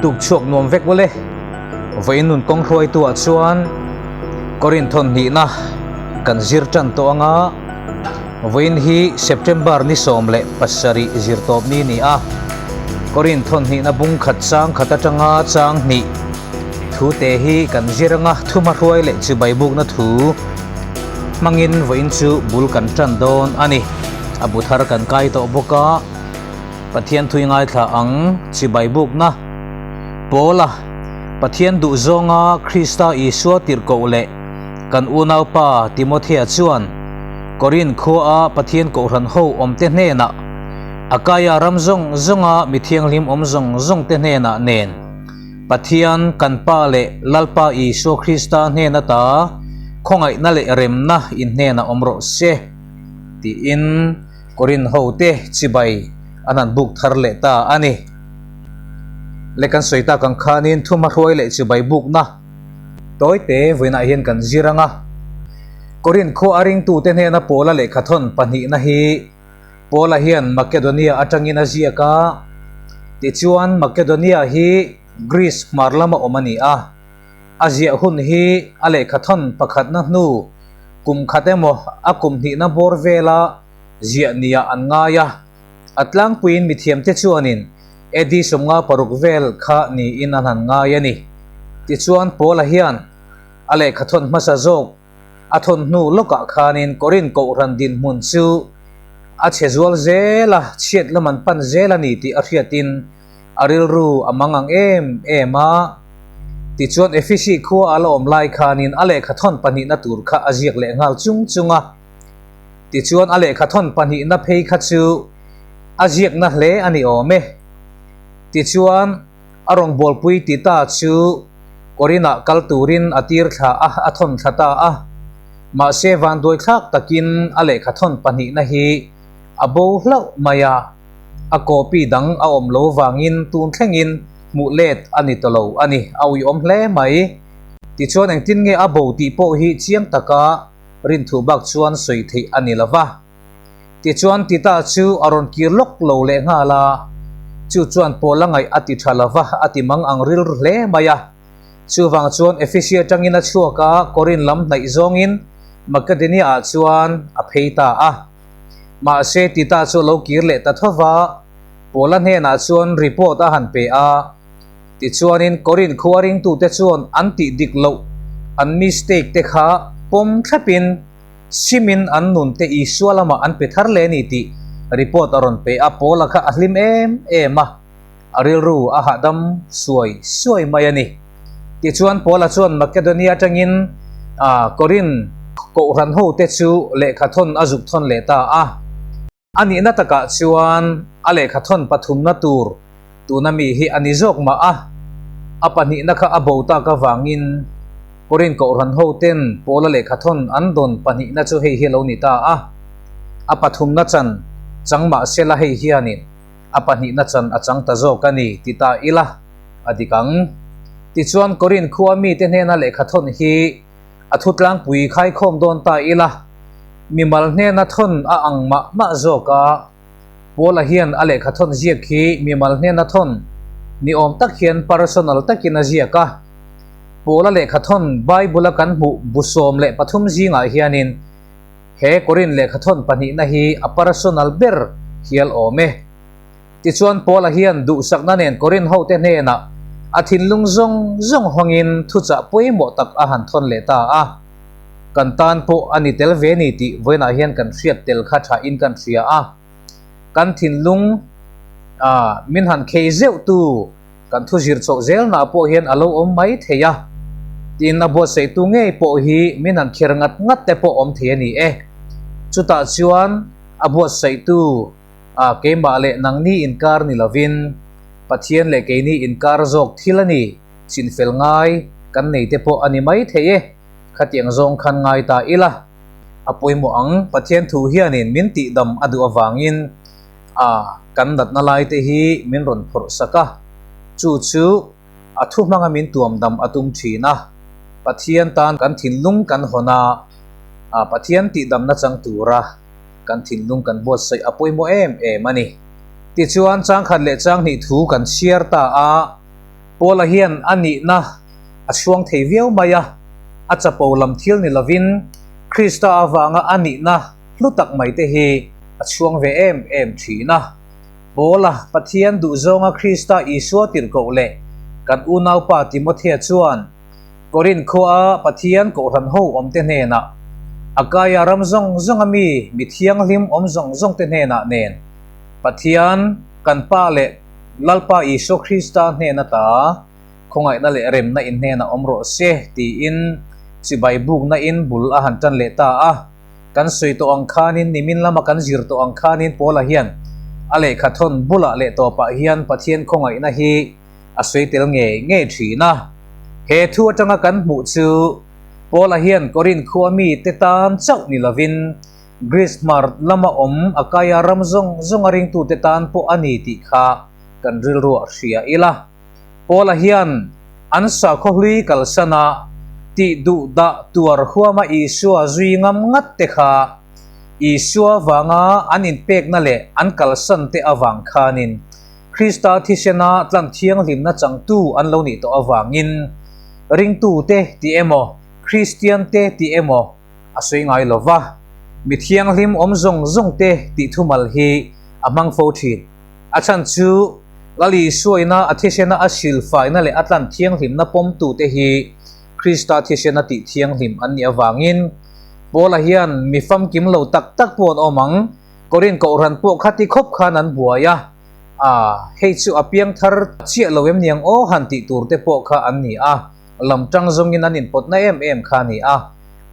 Tuk chhuak nuam vek bawlh e. Vawiin nun kawng hruaitu ah chuan Korin thawn hnihna kan zir tan tawh anga vawiin hi September ni 17 zir tawp ni ni a. Korin thawn hnihna bung khat chang khat atanga chang hnih thu te hi kan zir anga thuma hruai leh chibai bukna thu hmangin vawiin chu bul kan tan dawn a ni. A bu thar kan kai tawh bawk a. Pathian thui ngaithla ang chibai bukna Paula, Pathian duh zawnga Krista Isua tirhkoh leh kan unaupa Timothea chuan Korinth khuaa Pathian kohhran ho awmte hnenah, Akaia ram zawng zawnga mi thianghlim awm zawng zawngte hnenah nen, Pathian kan Pa leh Lalpa Isua Krista hnen ata khawngaihna leh remna in hnenah awm rawh se, tiin. Korin ho te chibai an han buk thar leh ta a ni. Le kan sawi tak ang khanin thuma hruai leh chibai bukna tawi te vawiinah hian kan zir ang a. Korin khua a ringtute hnena Paula lehkhathawn pahnihna hi Paula hian Makedonia atangin a ziak a, tichuan Makedonia hi Greece hmar lama awm a ni a. A ziah hun hi a lehkhathawn pakhatna hnu kum khat emaw a kum hnihna bawr vela ziah niah an ngai a. A tlangpuiin mithiamte chuanin AD 56 vel kha niin an han ngai a ni. Tichuan Paula hian a lehkhathawn hmasa zawk a thawn hnu lawkah khanin Korinth kohhran dinhmun chu a chhe zual zel a, chhiat lam an pan zel a ni tih a hriatin a rilru a mang ang em em a. Tichuan Efesi khua a la awm lai khanin a lehkhathawn pahnihna tur kha a ziak leh nghal chung chung a. Tichuan a lehkhathawn pahnihna phei kha chu a ziakna hle a ni awm e. Tichuan a rawngbawlpui Tita chu Korinah kal turin a tir thla a, a thawn thla ta a. Mahse vanduaithlak takin a lehkhathawn pahnihna hi a bo hlauh mai a. A copy dang a awm lo vangin tun thlengin hmuh let a ni ta lo a ni. A uiawm hle mai. Tichuan engtin nge a bo tih pawh hi chiang taka rinthu bak chuan sawi theih a ni lo va. Tichuan Tita chu a rawn kir lawk lo leh nghal a, chu chuan Paula ngaih a ti tha lo va, a ti mang ang rilru hle mai a. Chuvang chuan Efesi atangin a chhuak a, Korinth lam hnaih zawngin Makedonia-ah chuan a phei ta a. Mahse, Tita chu a lo kir leh ta tho va, Paula hnenah chuan report a han pe a. Tichuanin Korinth khua ringtute chuan an tih dik loh, an mistake te kha pawm thlapin simin an nun te Isua lamah an pe thar leh a ni tih report a rawn pe a. Paula kha a hlim em em a, a rilru a hahdam suai suai mai a ni. Tichuan Paula chuan Makedonia atangin Korinth kohhran hote chu lehkha thawn a zuk thawn leh ta a. A nihna takah chuan a lehkha thawn pathumna tur tuna mi hi a ni zawk mah a, a pahnihna kha a bo tak avangin Korinth kohhran hoten Paula lehkha thawn an dawn pahnihna chu hei hi a lo ni ta a. A pathumna chan chang mah sela hei hianin a pahnihna chan a chang ta zawk a ni ti ta ila a dik ang. Tichuan Korinth khua mite hnena lehkha thawn hi a thutlangpui khaikhawm dawn ta ila, mimal hnena thawn a ang mah mah zawk a, Paula hian a lehkha thawn ziak hi mimal hnena thawn ni awm tak hian personal takin a ziak a. Paula lehkha thawn Bible-a kan hmuh bu 13 zingah hianin He Korinth lehkhathawn pahnihna hi a personal ber hial awm e. Tichuan Paula hian duhsakna nen Korinth hote hnenah a thinlung zawng zawng hawngin thuchah pawimawh tak a han thawn leh ta a. Kan tan pawh a ni tel ve ni tih vawiinah hian kan hriat tel kha thain kan hria a. Kan thinlung a min han khei zeuhtu Kan thu zir chhoh zelna pawh hian a lo awm mai thei a, tin a buatsaihtu ngei pawh hi min han kher ngat ngat te pawh awm thei a ni e. Chutah chuan a buatsaihtu a keimah leh nangni inkar ni lovin Pathian leh keini inkar zawk thil a ni, chinfel ngai kan nei te pawh a ni mai thei e, khatiang zawng khan ngai ta ila a pawimawh ang. Pathian thu hianin min tihdam a duh avangin A, kan natna lai te hi min rawn phawrh sak a, chu chu a thu hmanga min tuam dam a tum thin a, Pathian tan kan thinlung kan hawn a, a Pathian tihdamna chang tura kan thinlung kan buatsaih a pawimawh em em a ni. Tichuan, chang khat leh chang hnih thu kan chhiar ta a, Paula hian a nihna a chhuang thei viau mai a, a chapo lam thil ni lovin Krista avanga a nihna hlu tak mai te hi a chhuang ve em em thin a. Paula Pathian duhzawnga Krista Isua tirhkoh leh kan unaupa Timothea chuan Korinth khuaa Pathian kohhran ho awmte hnenah, Akaia ram zawng zawnga mi mi thianghlim awm zawng zawngte hnenah nen Pathian kan Pa leh Lalpa Isua Krista hnen ata khawngaihna leh remna in hnenah awm rawh se tiin chibai bukna in bul a han tan leh ta a. Kan sawi tawh ang khanin nimin lama kan zir tawh ang khanin Paula hian a lehkha thawn bulah leh tawpah hian Pathian khawngaihna hi a sawi tel ngei ngei thin a. He thu atanga kan hmuh chu Paula hian Korinth khua mite tan chauh ni lovin Greece hmar lama awm Akaia ram zawng zawnga ringtute tan pawh a ni tih kha kan rilruah hria ila. Paula hian an sakhaw hlui kalsana tih duh dah tuar huama Isua zui ngam ngat te kha Isua vanga an inpekna leh an kalsan te avang khanin Krista thisena tlan thianghlimna changtu an lo nih tawh avangin ringtute tih emaw Kristiante tih emaw a sawi ngai lo va, mi thianghlim awm zawng zawng te tih thumal hi a hmang fo thin. A chhan chu Lal Isuaina a thisena a silfaina leh a tlan thianghlimna pawmtute hi Krista thisena tih thianghlim an nih avangin Paula hian mi famkim lo tak tak pawh an awm ang, Korinth kohhran pawh khati khawp khan an buai a, a hei chu a piangthar chiah lo em niang aw han tih tur te pawh kha an ni a. Lam tang zawngin an inpawtna em em kha a ni a,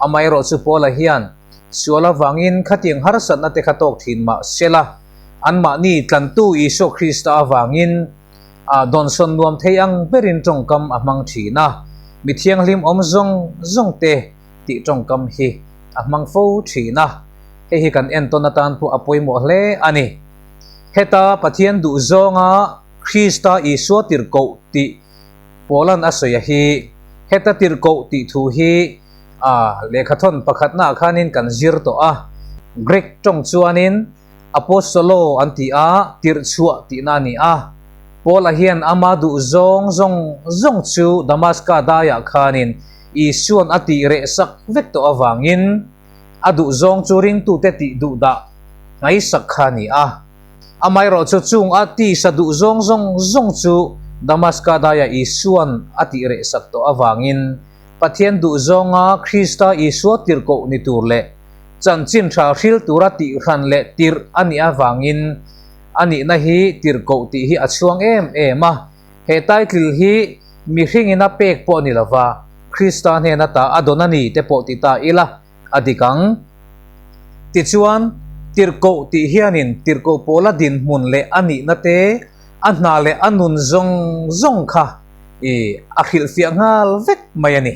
amaherawh chu Paula hian sual avangin khatiang harsatna te kha tawk thin mah sela, anmahni tlantu Isua Krista avangin a dawnsawn nuam thei ang berin tawngkam a hmang thin a, mi thianghlim awm zawng zawng te tih tawngkam hi a hmang fo thin a, hei hi kan entawn atan pawh a pawimawh hle a ni. Heta Pathian duhzawnga Krista Isua tirhkoh tih Paula'n a sawi a hi, heta tirhkoh tih thu hi a lehkhathawn pakhatnaah khanin kan zir tawh a. Greek tawng chuanin apostolo an ti a, tirhchhuah tihna a ni a. Paula hian ama duh zawng zawng zawng chu Damaska daiah khanin Isua'n a tih reh sak vek tawh avangin a duh zawng chu ringtute tih duh dah ngaisak kha a ni a. Amaherawh chu chung a tisa duh zawng zawng zawng chu Damaska daia Isua'n a tih rehsak tawh avangin Pathian duh zawnga Krista Isua tirhkoh ni tur leh chanchin tha hril tura tih hran leh tirh a nih avangin a nihna hi tirhkoh tih hi a chhuang em em a. He title hi mihringin a pek pawh ni lova Krista hnena ta a dawn a ni te pawh ti ta ila a dik ang. Tichuan, tirhkoh tih hianin tirhkoh pawla dinhmun leh a nihna te, a hna leh a nun zawng zawng kha i a hrilhfiah nghal vek mai a ni.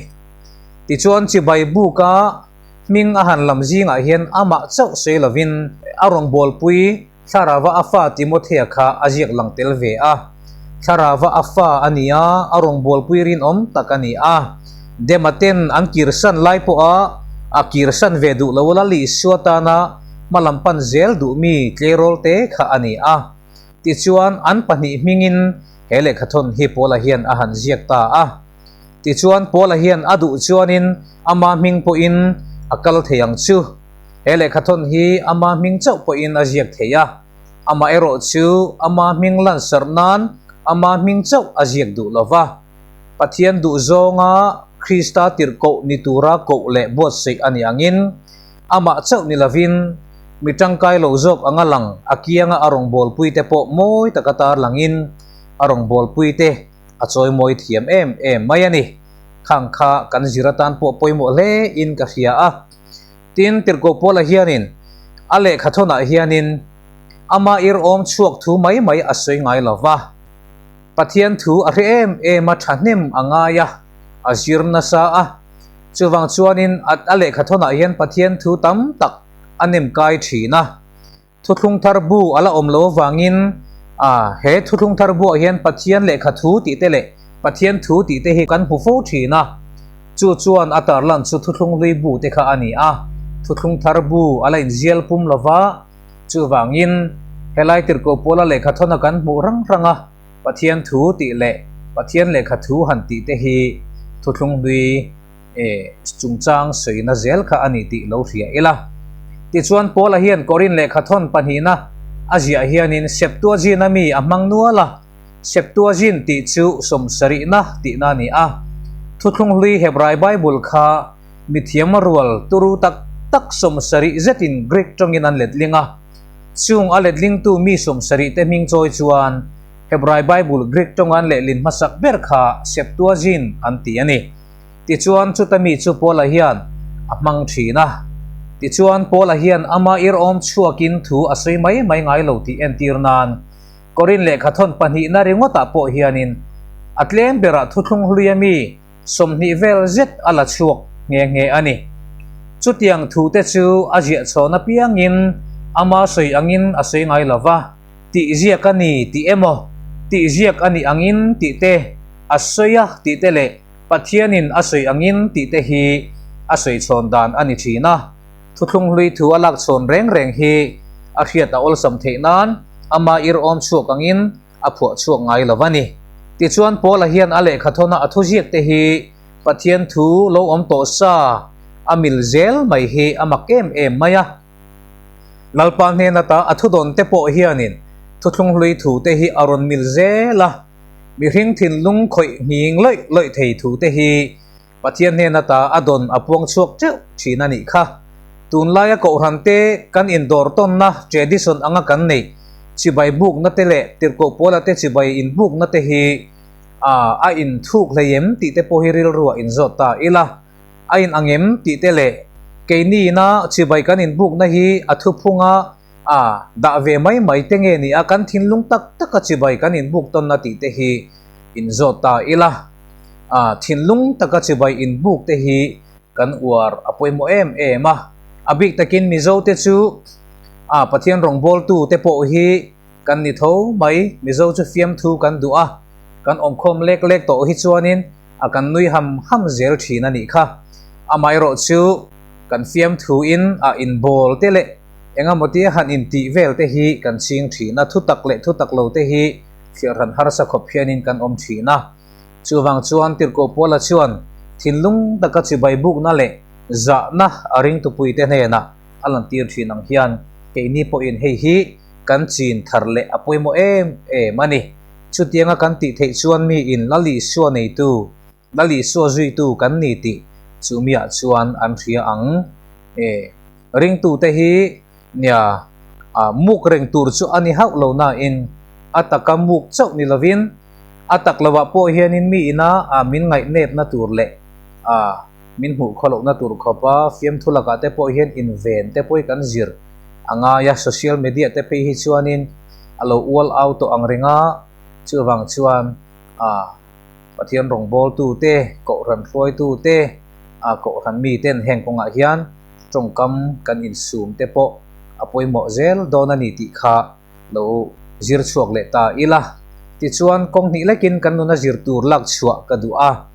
Tichuan, chibai buka hming a han lam zingah hian amah chauh sawi lovin a rawngbawlpui Thlarauva a fa Timothea kha a ziak lang tel ve a. Thlarauva a fa a ni a, a rawngbawlpui rinawm tak a ni a. Dema ten an kirsan lai pawha a kirsan ve duh lo Lal Isua tana hmalam pan zel duh mi tleirawl te kha a ni a. Tichuan an pahnih hmingin he lehkhathawn hi Paula hian a han ziak ta a. Tichuan Paula hian a duh chuanin ama hming pawhin a kal thei ang chu. He lehkhathawn hi ama hming chauh pawhin a ziak thei a, amah erawh chu ama hming lansarh nan ama hming chauh a ziak duh lo va. Pathian duhzawnga Krista tirhkoh ni tura koh leh buatsaih a nih angin, amah chauh ni lovin mi tangkai lo zawk anga lang a kianga a rawngbawlpuite pawh mawi taka tarlangin a rawngbawlpuite a chawimawi thiam em em mai a ni. Khang kha kan zir atan pawh pawimawh hle in ka hria a. Tin, Tirhkoh Paula hianin a lehkhathawnah hianin ama ir awm chhuak thu mai mai a sawi ngai lo va. Pathian thu a hre em em a, thahnem a ngai a, a zir nasa a. Chuvang chuanin a lehkhathawnah hian Pathian thu tam tak a nem kai thin a. Thuthlung thar bu a la awm lo avangin a he thuthlung thar buah hian Pathian lehkha thu tih te leh Pathian thu tih te hi kan hmu fo thin a. Chu chuan a tarlan chu thuthlung hlui bu te kha a ni a, thuthlung thar bu a la inzial pum lo va, chuvangin. Helai tirhkoh Paula lehkha thawna kan hmuh rang rang a, Pathian thu tih leh Pathian lehkha thu han tih te hi thuthlung hlui chungchang sawina zel kha a ni tih lo hria ila. Tichuan Paula hian Korin lehkha thawn pahnihna a ziah hianin Septuagint a mi a hmang nual a, Septuagint tih chu sawmsarihna tihna a ni a. Thuthlung hlui Hebrai Bible kha mithiam rual turu tak tak 70 zetin Greek tawngin an letling a. Chung a letlingtu mi 70 te hming chawi chuan Hebrai Bible Greek tawnga an lehlin hmasak ber kha Septuagint an ti a ni. Tichuan chuta mi chu Paula hian a hmang thin a. Tichuan Paula hian ama irhawm chhuakin thu a sawi mai mai ngai lo tih entir nan Korin lehkha thawn pahnihna ringawtah pawh hianin a tlem berah thuthlung hluia mi 20 vel zet a la chhuak nghe nghe a ni. Chutiang thute chu a ziah chhawn apiangin ama sawi angin a sawi ngai lo va, tih ziak a ni tih emaw, tih ziak a nih angin tih te, a sawi a tih te leh Pathianin a sawi angin tih te hi a sawi chhawn dan a ni thin a. Thuthlung hlui thu a lak chhawn reng reng hi a hriat a awlsam theih nan ama irhawm chhuak angin a phuah chhuak ngai lo a ni. Tichuan Paula hian a lehkha thawna a thuziak te hi Pathian thu lo awm tawh sa a mil zel mai hi a mak em em mai a. Lalpa hnen ata a thudawn te pawh hianin thuthlung hlui thu te hi a rawn mil zel a, mihring thinlung khawih nghing lawih lawih thei thu te hi Pathian hnen ata a dawn a puang chhuak teuh thin a nih kha. Tunlaia kohhran te kan indawr tawnna tradition anga kan neih chibai bukna te leh tirhkoh pawla te chibai inbukna te hi a a inthuk hlei em tih te pawh hi rilru ah inzawt ta ila. A in ang em tih te leh keini ina chibai kan inbukna hi a thuphunga a dah ve mai mai te nge ni a kan thinlung tak taka chibai kan inbuk tawnna tih te hi inzawt ta ila. A thinlung taka chibai inbuk te hi kan uar a pawimawh em em a. A bik takin Mizo te chu a Pathian rawngbawltu te pawh hi kan ni tho mai. Mizo chu fiamthu kan duh a, kan awmkhawm lek lek tawh hi chuanin a kan nui ham ham zel thin a nih kha. Amaherawh chu kan fiamthu in a inbawl te leh engemaw tia han intih vel te hi kan ching thin a, thutak leh thutak lo te hi thliarhran harsa khawp hianin kan awm thin a. Chuvang chuan Tirhkoh Paula chuan thinlung taka chibai bukna leh zahna a ringtupuite hnenah a lantir thin ang hian keini pawhin hei hi kan chin thar leh a pawimawh em em a ni. Chutianga kan tih theih chuan miin Lal Isua neitu, Lal Isua zuitu kan ni tih chu miah chuan an hria ang e. Ringtute hi nia muk reng tur chu a ni hauh lo nain a taka muk chauh ni lovin A tak lovah pawh hianin mi ina min ngaihnepna tur leh min hmuh khawlohna tur khawpa fiamthu lakah te pawh hian inven te pawh hi kan zir a ngai a, social media te phei hi chuanin a lo ual au tawh ang reng a, chuvang chuan Pathian rawngbawltu te, Kohhran hruaitu te, Kohhran miten heng kawngah hian tawngkam kan insum te pawh a pawimawh zel dawn a ni tih kha lo zir chhuak leh ta ila. Tichuan, kawng hnih lekin kan nuna zir tur lak chhuah ka duh a.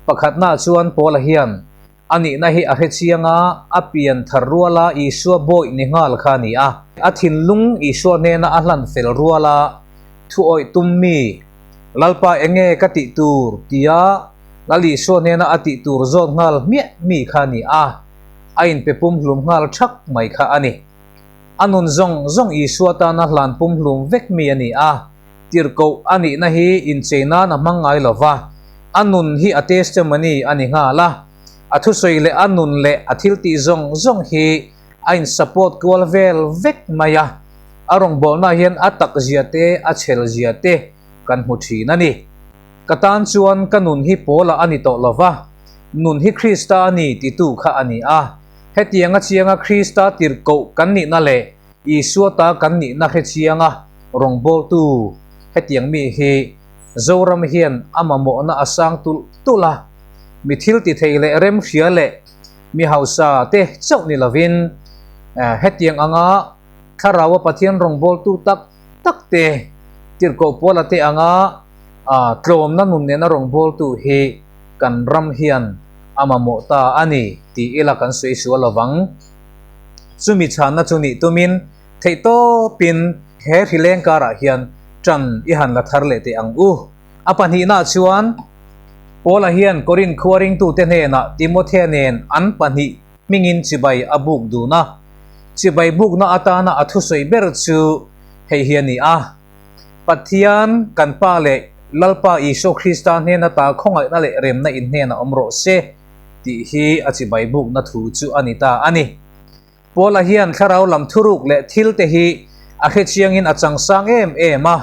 Pakhatnaah chuan Paula hian a nihna hi a hre chiang a, a pian thar ruala Isua bawih ni nghal kha a ni a. A thinlung Isua hnena a hlan fel ruala thu awih tum mi, Lalpa enge ka tih tur? tia Lal Isua hnena a tih tur zawt nghal hmiah mi kha a ni a, a inpe pumhlum nghal thak mai kha a ni. A nun zawng zawng Isua tana hlan pumhlum vek mi a ni a, tirhkoh a nihna hi inchei nan a hmang ngai lo va, a nun hi a testimony a ni nghal a, a thusawi leh a nun leh a thiltih zawng zawng hi a in support kual vel vek mai a, a rawngbawlna hian a tak zia te a chhel zia te kan hmu thin a ni. Ka tan chuan ka nun hi Paula a ni tawh lo va, nun hi Krista a ni titu kha a ni a. Hetianga chianga Krista tirhkoh kan nihna leh Isua ta kan nihna hre chianga rawngbawltu hetiang mi hi Zoram hian a mamawhna a sang tulh tulh a. Mi thil ti thei leh remhria leh mi hausa te chauh ni lovin hetiang anga Thlaraua Pathian rawngbawltu tak tak te tirhkoh Paula te anga tlawmna nun nena rawngbawltu hi kan ram hian a mamawh ta a ni tih ila kan sawi sual lovang. Chumi chhanna chu nih tumin theihtawpin he hrileng karah hian ṭan i han la thar leh teh ang u. A pahnihnaah chuan Paula hian Korinth khua ringtute hnenah Timothea nen an pahnih hmingin chibai a buk dun a. Chibai bukna atana a thusawi ber chu hei hi a ni a, Pathian kan Pa leh Lalpa Isua Krista hnen ata khawngaihna leh remna in hnenah awm rawh se tih hi a chibai bukna thu chu a ni ta a ni. Paula hian thlarau lam thuruk leh thil te hi a hrechiangin a changsang em em a,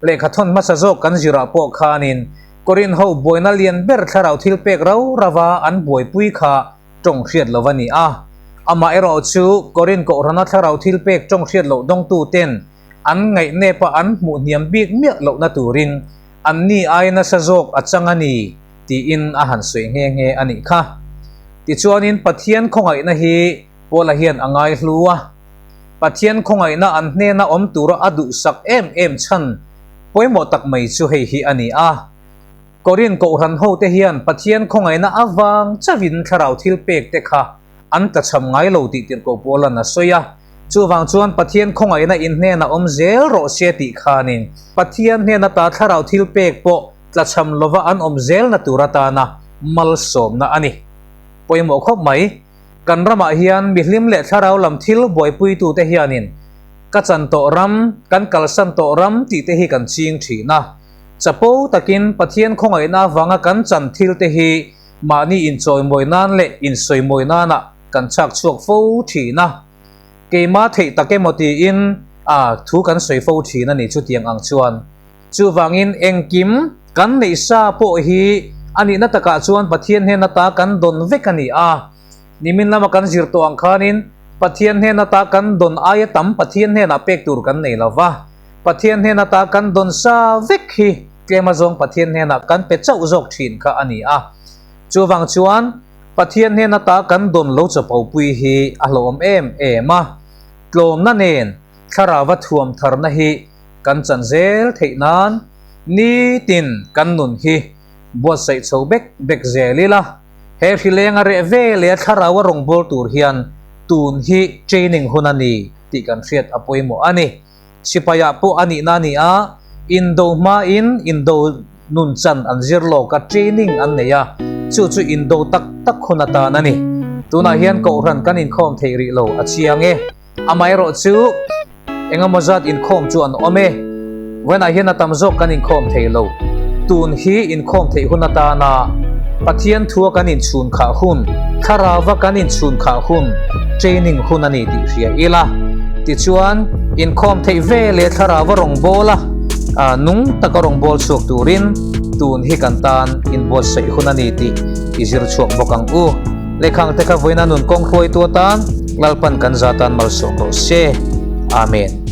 lehkha thawn hmasa zawk kan zirah pawh khanin Korinth ho buaina lian ber thlarau thil pek rau rauva an buaipui kha tawng hriat lo a ni a. Amah erawh chu Korinth kohhrana thlarau thil pek tawng hriat loh dawngtu ten an ngaihnep a an hmuh hniam bik miah lohna turin anni ai nasa zawk a chang a ni tiin a han sawi nghe nghe a nih kha. Tichuanin Pathian khawngaihna hi Paula hian a ngai hlu a, Pathian khawngaihna an hnena awm tura a duhsak em em chhan pawimawh tak mai chu hei hi a ni a. Korinth kohhran hote hian Pathian khawngaihna avang chauhin thlarau thil pek te kha an tlachham ngai lo tih tirhkoh Paula'n a sawi a. Chuvang chuan Pathian khawngaihna in hnena awm zel rawh se tih khanin Pathian hnena ta thlarau thil pek pawh tlachham lova an awm zelna tur atana malsawmna a ni. Pawimawh khawp mai. Kan ramah hian mihlim leh thlarau lam thil buaipuitute hianin ka chan tawh ram, kan kalsan tawh ram tih te hi kan ching thin a. Chapo takin Pathian khawngaihna avanga kan chan thil te hi mahni inchawimawi nan leh insawimawi nanah kan chhak chhuak fo thin a. Keimah theih tak emaw tiin a thu kan sawi fo thin a ni chutiang ang chuan. Chuvangin engkim kan neih sa pawh hi a nihna takah chuan Pathian hnen ata kan dawn vek a ni a. Nimin lama kan zir tawh ang khanin Pathian hnen ata kan dawn aia tam Pathian hnenah pek tur kan nei lo va. Pathian hnen ata kan dawn sa vek hi tlem azawng Pathian hnenah kan pe chauh zawk thin kha a ni a. Chuvang chuan Pathian hnen ata kan dawn lo chawpopui hi a hlauhawm em em a. Tlawmna nen thlarauva thuam tharna hi kan chan zel theih nan nitin kan nun hi buatsaih chho bek bek zel ila, he hrileng a reh ve leh a thlarau a rawngbâwl tur hian tun hi training hun a ni tih kan hriat a pawimawh a ni. Sipaiah pawh a nihna a ni a, indo hmain indo nun chan an zir lawk a, training an nei a, chu chu indo tak tak hun atan a ni. Tunah hian kohhran kan inkhawm theih rih lo a chiang e. Amaherawh chu engemaw zat inkhawm chu an awm e. Vawiinah hian a tam zawk kan inkhawm thei lo. Tun hi inkhawm theih hun atana Pathian thua kan inchhun khah hun, thlarauva kan inchhun khah hun, training hun a ni tih hria ila. Tichuan, inkhawm theih ve leh thlarauva rawngbawla nung taka rawngbâwl chhuak turin tun hi kan tan inbuatsaih hun a ni tih i zir chhuak bawk ang u. Lehkhang te kha vawiina nun kawng hruaitu atan Lalpan kan za tan malsawm rawh se. Amen.